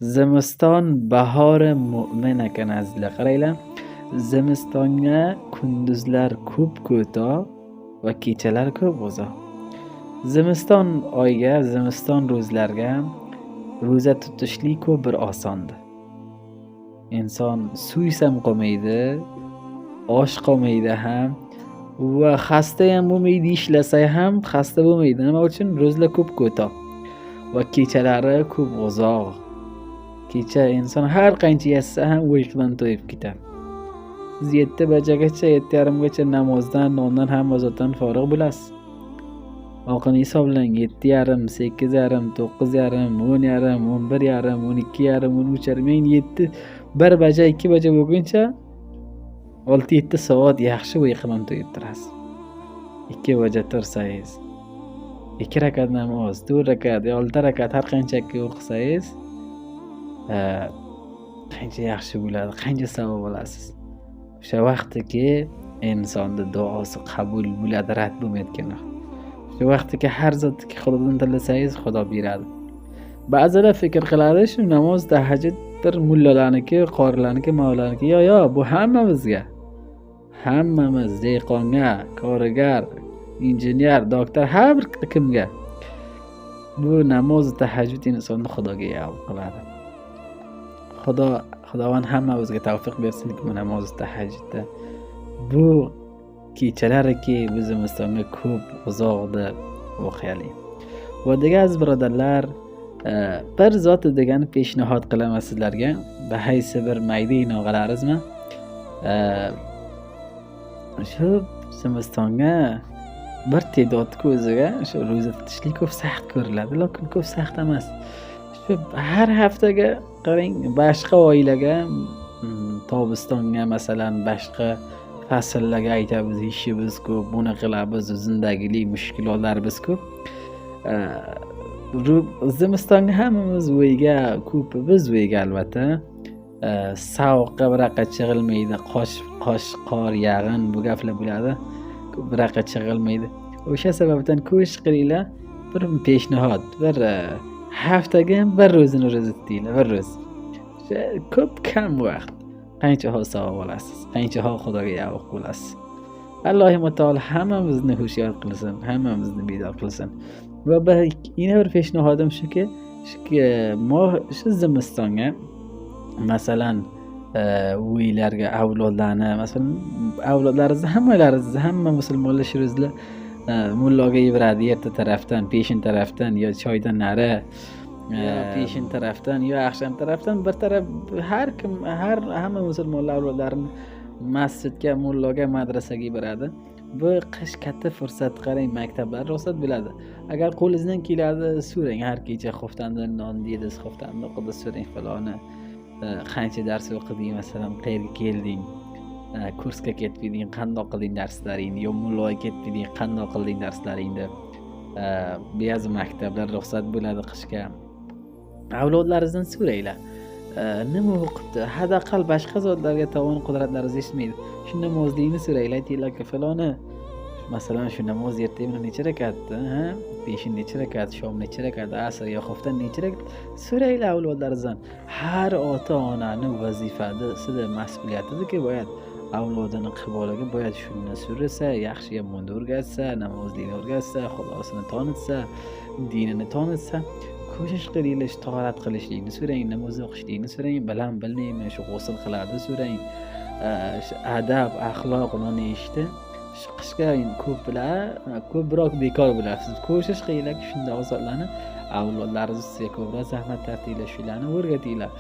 Zimiston bahori mo'min ekan, azizlar. Qaranglar, zimistonga kunduzlar ko'p ko'toh va kechalar ko'p uzoq. Zimiston oyga, zimiston ro'zlarga ro'za tutishlik ko'p bir osondir. Inson suysam qolmaydi, osh qolmaydi ham va xasta ham bo'lmaydi, ishlasa ham xasta bo'lmaydi. Nima uchun? Ro'zlar ko'p ko'toh va kechalari ko'p uzoq. Kecha inson har qancha yotsa ham uyqudan to'yib ketadi. Siz 7 bajagacha, 7:30gacha namozdan, nondan, hamma zotdan forig' bo'lasiz. Oqini hisoblang: 7:30, 8:30, 9:30, 10:30, 11:30, 12:30, 13:30, men 7, 1 baja, 2 baja bo'lguncha 6-7 soat yaxshi uyqudan to'yib turasiz. 2 baja tursangiz, 2 rakat namoz, 4 rakat yo 6 rakat har qanchaki o'qisangiz, qancha yaxshi bo'ladi, qancha savob olasiz. O'sha vaqtiki insonni duosi qabul bo'ladi, rad bo'lmayotgan vaqt. O'sha vaqtiki har zotiki Xudodan tilasangiz, Xudo beradi. Ba'zilar fikr qiladi, shu namoz, tahajjud bir mullalarniki, qorilarniki, mavlalarniki. Yo'q, yo'q, bu hammamizga. Hammamiz dehqonga, korigar, injener, doktor, har bir kimga. Bu namoz, tahajjud insonni Xudoga yaqin qiladi. Xudovand hammamizga tavfiq bersin bu namoz tahajjudda. Bu kechalarki bu zimistonga ko'p uzoqda o'qiyalik. Va degan aziz birodarlar, bir zoti degani peshnohod qilaman sizlarga. Bahaysi bir mayda inog'alarizmi? Shu zimistonga bir te'dod ko'ziga shu ro'za tutishlik ko'p saxt ko'riladi, lekin ko'p saxt emas. Shu har haftaga qarang, boshqa oilaga, tobistonga masalan, boshqa fasllarga aytamiz, ishimiz ko'p, buni qilamiz, zindagilik mushkulotlarimiz ko'p. Zimistonga hammamiz uyga, ko'pimiz uyga albatta. Sovuqqa biraqa chig'ilmaydi, qosh qosh qor, yag'in bu gaplar bo'ladi. Biraqa chig'ilmaydi. O'sha sababdan ko'shish qilinglar, bir peshnihod, bir haftaga bir ro'zini ro'za tutinglar, bir ro'z. O'sha ko'p kam vaqt. Qancha ho savob olasiz, qancha ho Xudoga yoqib bo'lasiz. Allohu taolo hammamizni hushyor qilsin, hammamizni bedor qilsin. Va bir yana bir peshnihodim shuki, shu zimistonga masalan, uylarga avlodlarni, masalan, avlodlaringizni hammalaringizni, hamma musulmonlar shu ro'zlar mulloga yuboradi erta tarafdan, peshin tarafdan yo choydan nari, peshin tarafdan yo oqshom tarafdan bir taraf har kim, har hamma musulmonlar avlodlarini masjidga, mulloga, madrasaga yuboradi. Bu qish katta fursat, qarang, maktablar ruxsat bo'ladi. Agar qo'lingizdan keladi, so'rang har kecha xuftanda non yedingiz, xuftanda o'qidi, so'rang faloni qancha dars o'qiding, masalan, qayerga kelding, kursga ketding, qandoq qilding darslaringni, yo mulloga ketding, qandoq qilding darslaringni. Ba'zi maktablar ruxsat bo'ladi qishga. Avlodlaringizdan so'ranglar. Nima o'qibdi? Hadaqal boshqa zotlarga tovon qudratlaringiz yetishmaydi. Shu namozlikni so'ranglar, aytinglarki, faloni masalan, shu namoz ertaga bilan necha rakatdi, ha? Peshin necha rakat, shom necha rakat, asr yo xuftan necha rakat? So'ranglar avlodlaringizdan. Har ota-onani vazifasi, mas'uliyatidirki, boyad avlodini qiboliga boyad shuni so'rasa, yaxshi yomonni o'rgatsa, namozlikni o'rgatsa, Xudosini tanitsa, dinini tanitsa, ko'shish qilinglar, shu tahorat qilishlikni so'rang, namoz o'qishlikni so'rang, bilan bilmayman, shu g'usl qiladi so'rang, shu adab, axloq ularni eshitdi. Shu qishga ko'plar, ko'proq bekor bo'lasiz. Ko'shish qilinglar shunday zotlarni avlodlaringiz ustiga ko'proq zahmat tortinglar, shularni o'rgatinglar.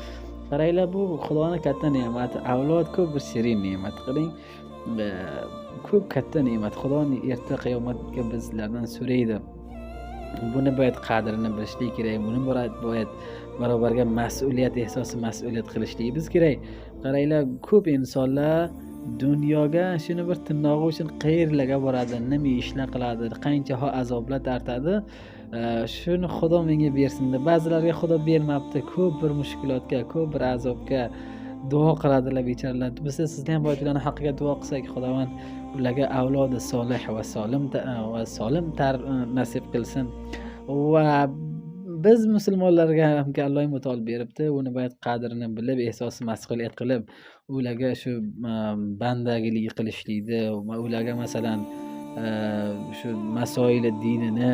Qaranglar, bu Xudoni katta ne'mati. Avlod ko'p bir shirin ne'mat. Qarang, ko'p katta ne'mat. Xudo erta qiyomatga bizlardan so'raydi. Buni boyad qadrini bilishlik kerak. Buni boyad barobarga mas'uliyat ehsosi mas'uliyat qilishligimiz kerak. Qaranglar, ko'p insonlar dunyoga shuni bir tirnog'i uchun qayerlarga boradi, nima ishlar qiladi, qancha azoblar tortadi. Shuni Xudo menga bersin deb. Ba'zilarga Xudo bermabdi, ko'p bir mushkulotga, ko'p bir azobga duo qiladilar bechoralar. Biz sizlar ham boyad ularning haqqiga duo qilsak, Xudovand ularga avlodi solih va solim va solim nasib qilsin. Va Biz musulmonlarga hamki Alloh mutaol beribdi, uni boyat qadrini bilib, ehsosi mas'uliyat qilib, ularga shu bandagilik qilishlikni va ularga, masalan, shu masoili dinini,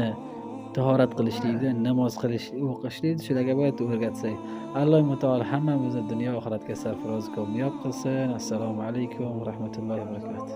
tahorat qilishlikni, namoz qilish, o'qishlikni shularga boyat o'rgatsak. Alloh mutaol hammamizni dunyo oxiratga sarfaroz, komyob qilsin. Assalomu alaykum va rahmatullohi va barakatuh.